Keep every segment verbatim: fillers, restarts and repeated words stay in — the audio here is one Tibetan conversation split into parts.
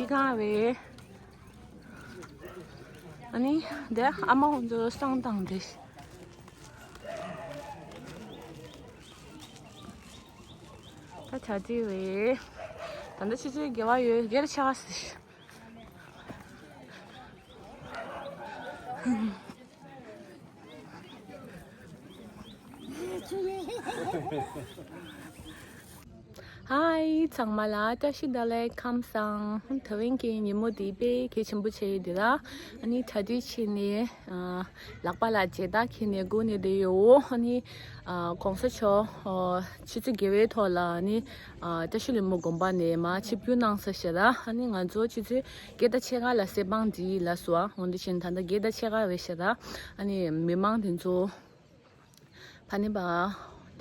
ཅི་གང་རེད། ཨ་ནི་དེ་ཨ་མ་ཁོང་ཚོ་བསང་བཏང་དེ། ད་ཆ་དེ་རེད། ད་ལྟ་ཆུ་ཚོད་བརྒྱད་པ་ཡོད། བརྒྱད་ཆགས་སི། ཧའི། ཚང་མ་ལ་བཀྲ་ཤིས་བདེ་ལེགས། ཁམས་བཟང་། ད་རིང་གི་ཉིན་མོ་འདི་དཔེ་གལ་ཆེན་པོ་ཆགས་ཡོད་འདི་ར། ཨ་ནི་གྲ་སྒྲིག་བྱས་ནས་ལག་པ་ལ་རྗེས་ཐག་འཁྱེར་ནས་སྒུག་ནས་བསྡད་ཡོད། ཨ་ནི་གོང་ས་མཆོག་ཆུ་ཚོད་བརྒྱད་པའི་ཐོག་ལ་ཨ་ནི་བཀྲ་ཤིས་ལྷུན་པོ་དགོན་པ་ནས་མར་ཆིབས་བསྒྱུར་གནང་ས་ཞེ་ད། ཨ་ནི་ང་ཚོ་ཆུ་ཚོད་བརྒྱད་དང་ཕྱེད་ཀ་ལ་གསེར་པང་སྒྲིག་ལབ་སོང་། འོ་འདི་བཞིན་ད་ལྟ་བརྒྱད་དང་ཕྱེད་ཀ་རེད་ཞེ་ད། ཨ་ནི་མི་མང་དེ་ཚོ་ཕ་ནི་པ་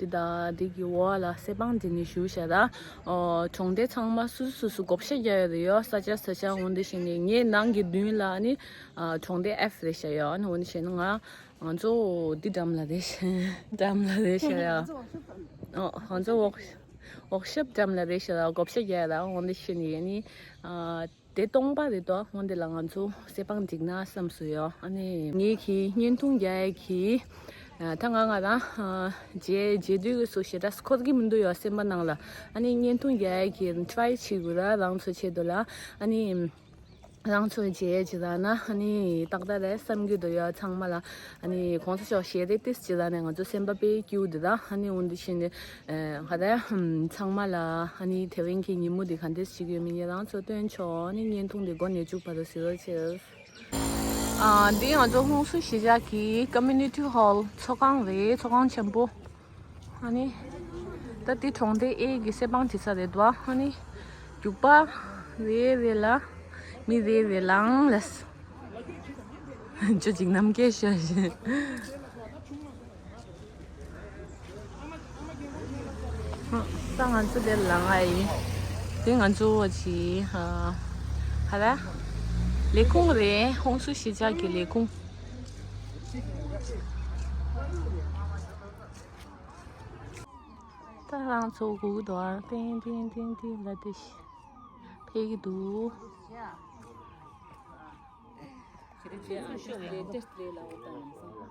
འདི་དང་འདི་གི་འོག་ལ་གསེར་པང་འདི་ནས་བཞུགས་བཞག་ད། ཨོ། གྲོང་སྡེ་ཚང་མ་སུ་སུ་སུ་སུ་བགོ་བཤའ་རྒྱག་ཡོད་རེད་ཡོ། ས་ཆ་ས་ཆ་འོ་འདི་བཞིན་ནས་ངའི་ནང་གི་མདུན་ལ་ནི་ཨ་གྲོང་སྡེ་ཨེཕ་རེད་ཤག་ཡོ། ཨ་ནི་འོ་འདི་བཞིན་ང་ང་ཚོ་འདི་འགྲམ་ལ་རེད་ཤག་འགྲམ་ལ་རེད་ཤག་ཡོ། ཨོ། ང་ཚོ་ཝོག་ཝོག་ཤོབ་འགྲམ་ལ་རེད་ཤག་ལ་བགོ་བཤའ་རྒྱག་ཡོད་ད། འོ་འདི་བཞིན་ནས་ནི་ཨ། དེ་སྟོང་པ་རེད་དོ། འོན་ཏེ་ལ་ང་ཚོ་གསེར་པང་སྒྲིག་ན་བསམ་སོང་ཡོ། ཨ་ནི་ངེད་ཀྱིས་བརྙན་ཐུང་རྒྱག་ཡས་ཀྱི་ཨ་ད་ང་ང་རང་ཨ་རྗེས་རྗེས་དུས་ཀྱི་སུ་ཞེ་དྲག་འཁོར་གྱི་མི་འདུག་ཡོ། སེམས་པ་ནང་ལ་ཨ་ནི་བརྙན་ཐུང་རྒྱག་ཡས་ཀྱི་ཊ་རའི་བྱེད་དགོས་ར། རང་ཚོ་ཆེད་དུ་ལ་ཨ་ནི་རང་ཚོ་རྗེས་ཇི་ལྟར་ན་ཨ་ནི་ཏག་ཏག་རེད་བསམ་གྱི་འདུག་ཡོ། ཚང་མ་ལ་ཨ་ནི་གོང་ས་མཆོག་ཞལ་རས་ཏིས་ཇི་ལྟར་ནས་ང་ཚོ་སེམས་པ་དཔེ་སྐྱིད་འདུག་ད། ཨ་ནི་འོན་ཏེ་ཕྱིན་ནས། ཨ་ཧ་ད་ཚང་མ་ལ་ཨ་ནི་དེ་རིང་གི་ཉིན་མོ་འདི་ག་འདྲས་ཞིག་ཡོད་མེད་ངེད་རང་ཚོ་སྟོན་ཆོག་ཨ་ནི་བརྙན་ཐུང་འདི་མགོ་ནས་མཇུག་བར་དུ་གཟིགས་རོགས་བྱེད། ཨ་འདི་ང་ཚོ་ཧུན་སུར་གཞིས་ཆགས་ཀྱི་ཀོ་མུ་ནི་ཊི་ཧོལ་ཚོགས་ཁང་རེད། ཚོགས་ཁང་ཆེན་པོ། ཨ་ནི་ད་འདི་གྲོང་སྡེ་ཨེ་གི་གསེར་པང་བྲིས་ས་རེད་དོ། ཨ་ནི་རྒྱུག་པ་རེ་རེ་ལ་མི་རེ་རེ་ལངས་ལ། ཅོ་ཅིག་ནམ་སྐད་ཤོད་བཞིན། ད་ང་ཚོ་དེར་ལངས་ཡིན། དེ་ང་ཚོ་ཅི་ཧ་ཧ་ལ་ལས་ཁུངས་རེད། ཧུན་སུར་གཞིས་ཆགས་ཀྱི་ལས་ཁུངས། ད་རང་ཚོ་སྒུག་འདུག་ཨ་ཏིང་ཏིང་ཏིང་ཏིང་ལ་དེ་ཕེབས་ཀྱི་འདུག་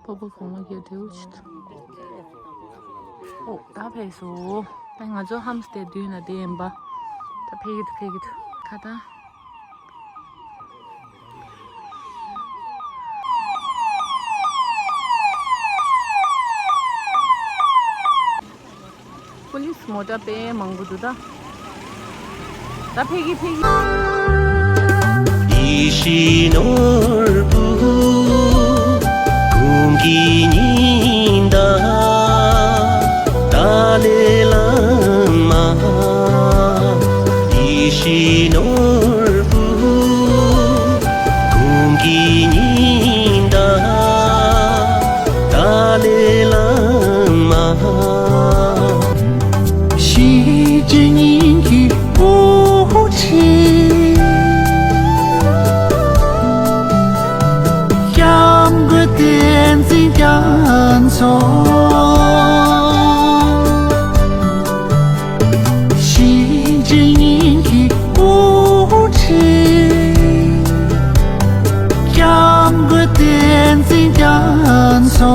པོ་པོ་གོང་མ་གི་དེའུ་ཆུ་ཐུ། ཨོ་ད་ཕེབས་སོ། ད་ང་ཚོ་ཧམ་སྟེ་མདུན་ལ་བསྡད་ཡིན་པ། ད་ཕེབས་ཀྱི་འདུག་ཕེབས་ཀྱི་འདུག་ཁ་ད། པུ་ལིས་མོ་ཊ་དཔེ་མང་པོ་འདུག་ད། ད་ཕེབས་ཀྱི་ཕེབས་ཀྱི། ཡེ་ཤེས་ནོར་བུ་ཀུན་གྱི་ཉི་ཟླ་ཏཱ་ལའི་བླ་མ། ཡེ་ཤེས་ནོར་བུ་ཀུན་གྱི་ཉི་ཟླ་ཏཱ་ལའི་བླ་མ། ཞི་བྱེད་སྙིང་གི་བུ་ཁྲིད། སྐྱབས་མགོན་བསྟན་འཛིན་རྒྱ་མཚོ། ཞི་བྱེད་སྙིང་གི་བུ་ཁྲིད། སྐྱབས་མགོན་བསྟན་འཛིན་རྒྱ་མཚོ།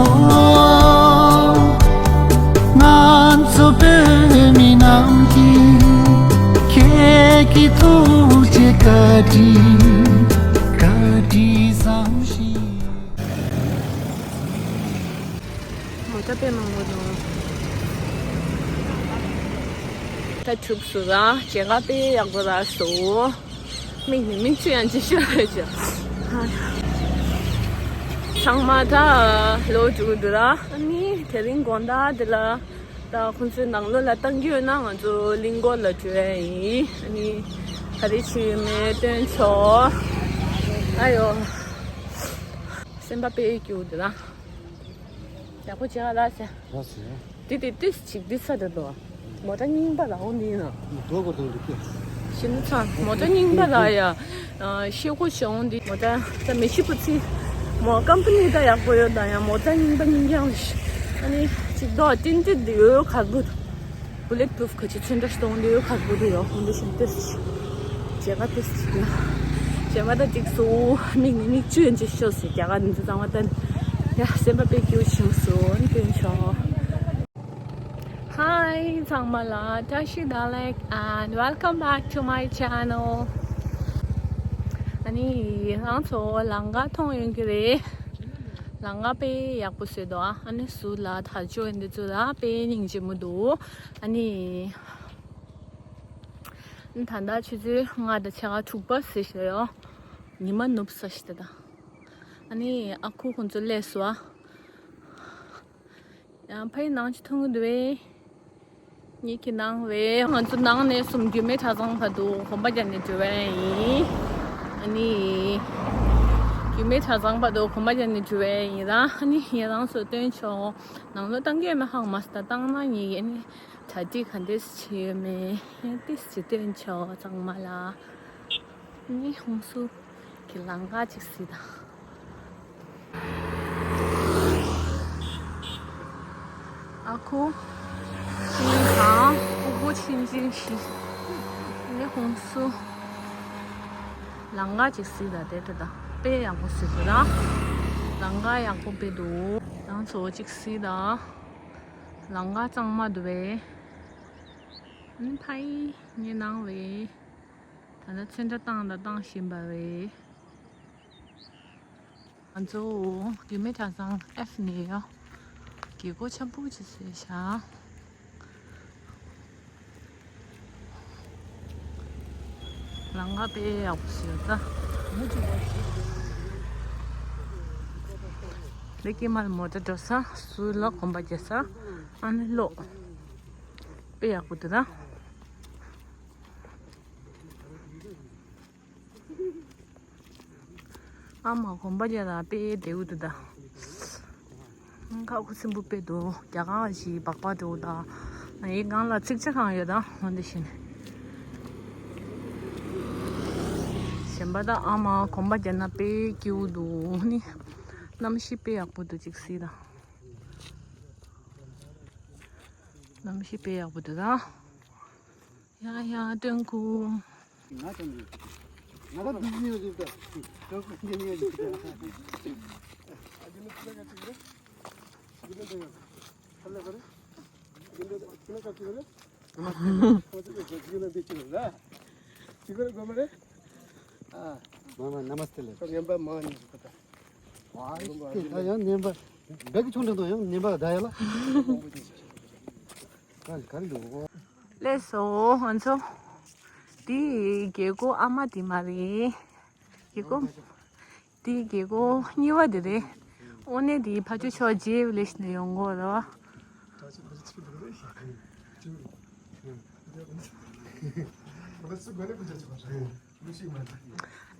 ང་ཚོ་བོད་མི་རྣམས་ཀྱི་ཁྱེད་ཀྱི་ཐུགས་རྗེ་བཀའ་དྲིན་བཀའ་དྲིན་བཟང་ཞིང་། མོ་ཊ་དཔེ་མང་པོ་འདུག་ད་ཐུག་སོང་ར། མཇལ་ཁ་དཔེ་ཡག་པོ་རག་སོང་། མིག་ནས་མིག་ཆུ་ཡང་ཅི་ཤོར་རེད་ཅེ། ཚང་མ་ད་ལོག་འགྲོ་གི་འདུག་ར། ཨ་ནི་དེ་རིང་དགོང་དག་འདི་ལ་ད་ཁོང་ཚོའི་ནང་ལོགས་ལ་བཏང་གི་ཡོད་ན་ང་ཚོ་གླིང་སྐོར་ལ་འགྲོ་ཡ་ཡིན། ཨ་ནི་ག་རེ་བྱེད་ཡོད་མེད་སྟོན་ཆོག་ཨ་ཡོ། སེམས་པ་དཔེ་སྐྱིད་པོ་འདུག་ར། ཡག་པོ་བྱས་ཨ་ལགས་སེ། ལགས་སེ། འདི་དེ་ཏིས་ཅིག་འདི་ས་རེད་དོ། མོ་ཊ་རྙིང་པ་ར་འོང་འདི་ཡིན་ན། མོ་ཊ་གོ་དང་འདི་ཀྱེ། ཤིན་ཏུ་ཚང་མོ་ཊ་རྙིང་པ་ར་ཡ། ཤེལ་སྒོ་ཞིག་འོང་འདི་མོ་ཊ་ད་མི་ཤི་པོ་ཚི། མོ་ཀམ་པ་ནི་ད་ཡག་པོ་ཡོད་ད་ཡ། མོ་ཊ་རྙིང་པ་རྙིང་ཡང་ཞིག་ཨ་ནི་ཅིག་དོ་ཏིན་ཏིན་འདི་ཡོད་ཁར་བུ། བུ་ལེཊ་པུ་རུཕ་ག་ཅི་ཚོན་ཁྲ་ཞིག་འོང་འདི་ཡོད་ཁར་བུ་འདི་ཡོད་འོང་འདི་ཤིན་ཏུ་ཅིག་རྒྱ་གར་དེ་ཟེར་ན། རྒྱ་མ་ད་འགྲིག་སོང་། མིག་ནི་མིག་ཆུ་ཡན་ཆད་ཤོར་སོང་། རྒྱ་གར་འདི་ཚོ་ཚང་མ་ད། ཡ་སེམས་པ་དཔེ་སྐྱིད་པོ་བྱུང་སོང་། སྟོན་ཆོག Hi ཚང་མ་ལ་བཀྲ་ཤིས་བདེ་ལེགས། And welcome back to my channel. ཨ་ནི་རང་ཚོ་ལམ་ཁ་མཐོང་ཡོང་གི་རེད། ལམ་ཁ་དཔེ་ཡག་པོ་བཟོས་འདུག་ཨ་ནི་ཟུར་ལ་དར་ལྕོག་འདི་ཚོ་ལ་དཔེ་སྙིང་རྗེ་མོ་འདུག་ཨ་ནི། ད་ལྟ་ཆུ་ཚོད་ལྔ་དང་ཕྱེད་ཀ་དྲུག་པ་ཟེར་ཞིག་ཡོད། ཉི་མ་ནུབ་ས་ཞིག་ད་ལྟ། ཨ་ནི་ཨ་ཁུ་ཁོང་ཚོ་སླེབས་སོང་ཨ། ཡང་ཕ་ཡི་ནང་ཆུ་འཐུང་གི་འདུག་བས། ངེད་ཀྱི་ནང་བས་ང་ཚོ་ནང་ནས་གསུམ་རྒྱུད་སྨད་གྲྭ་ཚང་བར་དུ་གོམ་པ་རྒྱག་ནས་འགྲོ་བ་ཡིན། ཨ་ནི། རྒྱུད་སྨད་གྲྭ་ཚང་བར་དུ་གོམ་པ་རྒྱག་ནས་འགྲོ་བ་ཡིན་ར། ཨ་ནི་ཡི་རང་ཚོ་སྟོན་ཆོག་ནང་ལོགས་བཏང་གི་ཡོད་མེད་ཧ་གོ་མ་སོང་། ད་བཏང་ན་ངེད་ཀྱི་ཨ་ནི། གྲ་སྒྲིག་ག་འདྲས་བྱས་ཡོད་མེད་ཏིས་ཅི་སྟོན་ཆོག་ཚང་མ་ལ། ནི་ཧུང་སུ་གི་ལམ་ཁ་ཅིག་གཟིགས་དང་། ཨ་ཁུ། ཤིང་ཁང་ཕུ་བོ་ཆིན་ཅིན་ཤི། ནི་ཧུང་སུ། ལམ་ཁ་ཅིག་གཟིགས་དང་དེ་ལྟ་དང་དཔེ་ཡག་པོ་གཟིགས་དང་། ལམ་ཁ་ཡག་པོ་དཔེ་འདུག་ཡང་ཚོ་ཅིག་གཟིགས་དང་། ལམ་ཁ་གཙང་མ་འདུག་བས། ཨ་ནི་ཕ་ཡི་ངའི་ནང་བས། ད་ལྟ་ཚོན་ཁྲ་བཏང་དང་བཏང་བཞིན་པ་རེད། ང་ཚོ་རྒྱུད་སྨད་གྲྭ་ཚང་ཨེཕ་ནས་ཡོད། རྒྱལ་སྒོ་ཆེན་པོ་ཅིག་བཟོས་ཤག་ལམ་ཁ་དཔེ་ཡག་པོ་བཟོས་ད། འདི་ཀྱི་མར་མོ་ཊ་འགྲོ་ས། ཟུར་ལ་གོམ་པ་རྒྱག་ས། ཨ་ནི་ལོག་དཔེ་ཡག་པོ་འདུག་ད། ཨ་མ་གོམ་པ་རྒྱག་ལ་དཔེ་བདེ་པོ་འདུག་ད། ཁ་ཁུ་སིམ་པོ་དཔེ་འདུག་རྒྱ་གར་ཞིག་སྦག་སྦག་འགྲོ་ད། ངའི་སྒང་ལ་ཚིག་ཇ་ཁང་ཡོད་ད། འོ་འདི་བཞིན། གཞན་པ་ད་ཨ་མ་གོམ་པ་རྒྱག་ན་དཔེ་སྐྱིད་པོ་འདུག་ནི། གནམ་གཤིས་དཔེ་ཡག་པོ་འདུག་ཅིག་གཟིགས་ད། གནམ་གཤིས་དཔེ་ཡག་པོ་འདུག་ད། ཡ་ཡ་སྟོན་ཁུ། मामा नमस्ते ले। ཡང་ནེམ་པ་འདི་གི་ཆུང་འདྲ་དང་ཡང་ནེམ་པ་ད་ཡ་ལ། ག་ག་རེ་འདུག་སླེབས་སོང་ང་ཚོ། འདི་རྒྱལ་སྒོ་ཨ་མ་དེ་མ་རེད། རྒྱལ་སྒོ། འདི་རྒྱལ་སྒོ་གཉིས་པ་དེ་རེད། དངོས་གནས་འདི་ཕ་ཆུ་ཆོག་རྗེས་ལས་ནས་ཡོང་གོ་ར།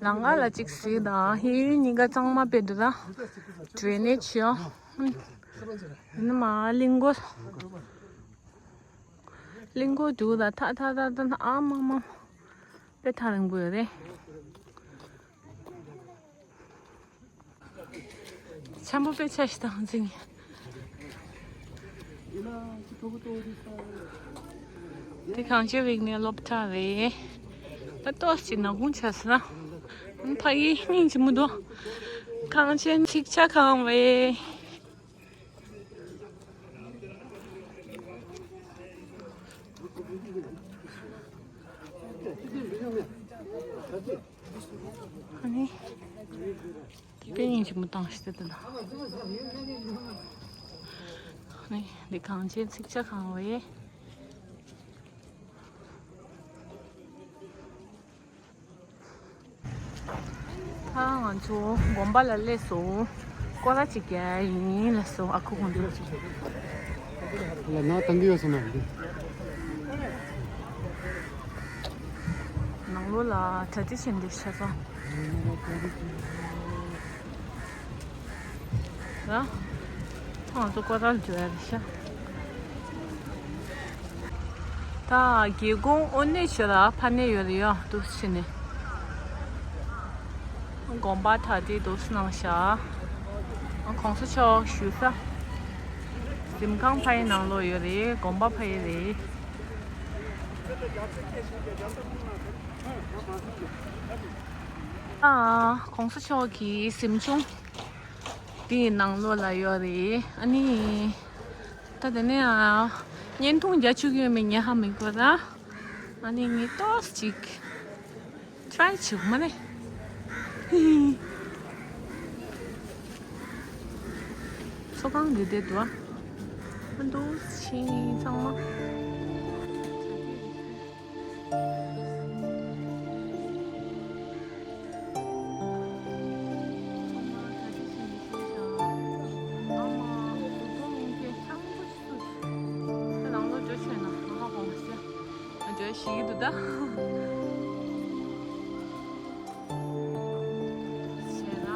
ལམ་ཁ་ལ་གཅིག་གཟིགས་དང་། ཧེ་གཉིས་ཀ་གཙང་མ་དཔེ་འདུག་ད། ཌྲེ་ནེཇ་ཡོད། ཡིན་ན་མ་གླིང་སྐོར། གླིང་སྐོར་འདུག་ད། ཐག་ཐག་ཐག་ཐག་ཨ་མ་མ། དཔེ་ཐག་རིང་པོ་ཡོད་རེད། འཆམ་པོ་དཔེ་ཆ་ཞིག་དང་འཛིང་། འདི་གངས་ཅན་རིག་གནས་སློབ་གྲྭ་རེད། ད་ཏོག་ཙམ་ནག་ཁུང་ཆགས་སོང་ན། ཕ་གི་སྙིང་རྗེ་མོ་འདུག་གངས་ཅན་ཚིག་ཆ་གང་བས། ཨ་ནི། དེ་པའི་སྙིང་རྗེ་མོ་བཏང་ཞིག་ད་ད། ཨ་ནི་འདི་གངས་ཅན་ཚིག་ཆ་གང་བས། ད་ང་ཚོ་དགོན་པ་ལ་སླེབས་སོང་། སྐོར་ར་ཅིག་རྒྱག་ཡིན་ལབ་སོང་ཨ་ཁུ་ཁོང་ཚོས། ལ་ན་ཏང་གི་ཡོད་སོང་ན་འདི། ནང་ལོགས་ལ་གྲ་སྒྲིག་བྱེད་འདི་ཤ་ཚ། ལ། ང་ཚོ་སྐོར་ར་འགྲོ་ཡ་རེད་ཤག་ད་རྒྱལ་ཁོངས་དངོས་གནས་ཞོར་ལ་ཕ་ནས་ཡོད་རེད་ཡ། འདུག་ཕྱི་ནས། དགོན་པ་གྲ་སྒྲིག་འདུག་གནང་ཤག་གོང་ས་མཆོག་བཞུགས་ས། གཟིམ་ཁང་ཕ་ཡི་ནང་ལོགས་ཡོད་རེད། དགོན་པ་ཕ་ཡི་རེད། ཨ། གོང་ས་མཆོག་གི་གཟིམ་ཆུང་དེའི་ནང་ལོགས་ལ་ཡོད་རེད། ཨ་ནི་ད་དེ་ནས་ཨ་བརྙན་ཐུང་རྒྱག་བཅུག་གི་ཡོད་མེད་ངས་ཧ་མི་གོ་ར། ཨ་ནི་ངས་ཏོག་ཙམ་ཅིག་ཊི་རའི་བྱེད་དགོས་མ་རེད། ཚོགས་ཁང་འདི་བསྡད་འདུག་ཨ། ཨ་འདུག་ཕྱིན་ཚང་མ། ནང་ལོགས་འགྲོ་ཆོག་ན་ང་ཧ་གོ་མ་སོང་། ང་འགྲོ་ཤེས་ཀྱི་འདུག་ད། བྱས་ན།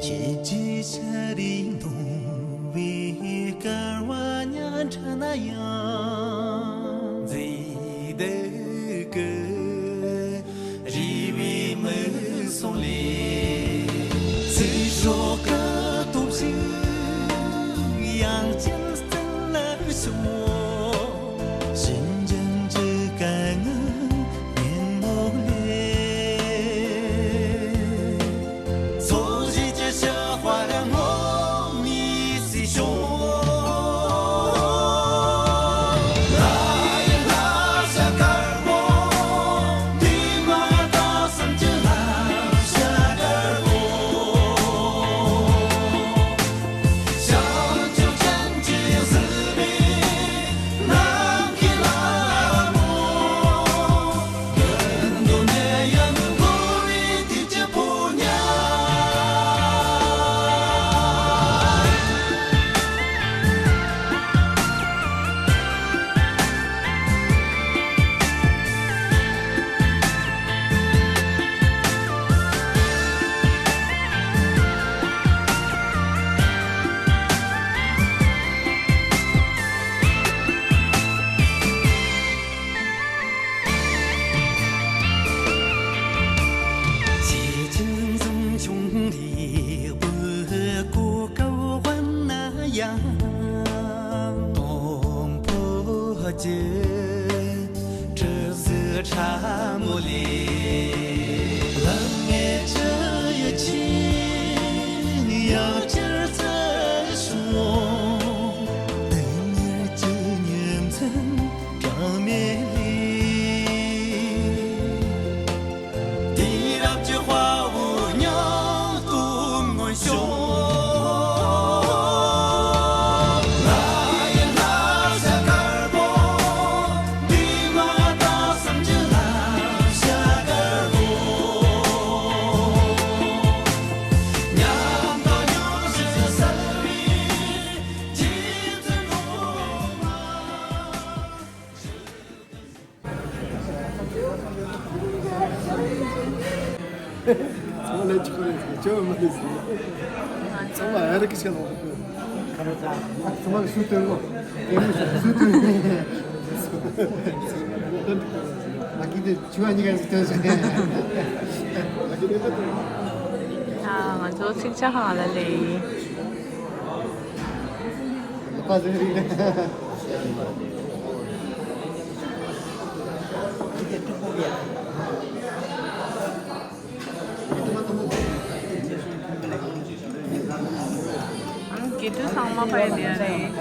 ཁྱེད་ཀྱི་ཤ་རུས་མཐོང་བའི་སྐལ་བ་ཉག་ཕྲ་ན་ཡང་མཛེས་སྡུག་གི་རུས་པའི་མིག་ཟུང་ལས། ཚེ་སྲོག་གི་སྟོབས་ཤིག་ཡང་བསྐྱར་བརྩེ་ལ་ཤོག་ཞིང་ཆེན་གྱི་སྐད་ངག་ཉིན་མོ་ལས། འཚོ་བཞིན་གྱི་ཤ་དཔལ་ངོ་མའི་སྲིད་ཤོག་ཆེ་ཆུང་འཛུམ་ཆུང་རེ་བོད་གོ་སྐབས་དབེན་ན་ཡང་། དང་པོ་གྱི་གྲུ་གཟིངས་ཕྲ་མོ་ལས། ལྷང་ངེ་ཅི་ཡོད་ཅིང་ཡང་བསྐྱར་བརྩེ་ཤོག་དེང་ཉིན་གྱི་ཉིན་མཚན་གྲངས་མེད་ལས། དུས་རབས་ཀྱི་དཔའ་བོ་མཉམ་དུ་མངོན་ཤོག་ཚང་མ་ལས་ཅི་ཁོ་རེད་ཟེར་ཅི་མ་རེད་ཟེར། ཚང་མ་ཨ་རི་ཀི་ཤ་ལོག་གི། ཁ་རོ་ཚ། ཚང་མ་སུ་སྟོན་གོ། དེ་མི་སུ་སུ་སྟོན། ཨ་ཀི་དེ་ཅི་བ་གཉིས་ཀ་སུ་སྟོན་ཟེར། ཨ་ཀི་དེ་ད་སྟོན། ཨ་ང་ཚོ་ཚིག་ཆ་ཧང་ལ་ལས་ཡིན། ལོག་པ་ཟེར་རིགས། ཨང་། དགེ་འདུན་ཚང་མ་ཕ་ཡི་དེ་རེད།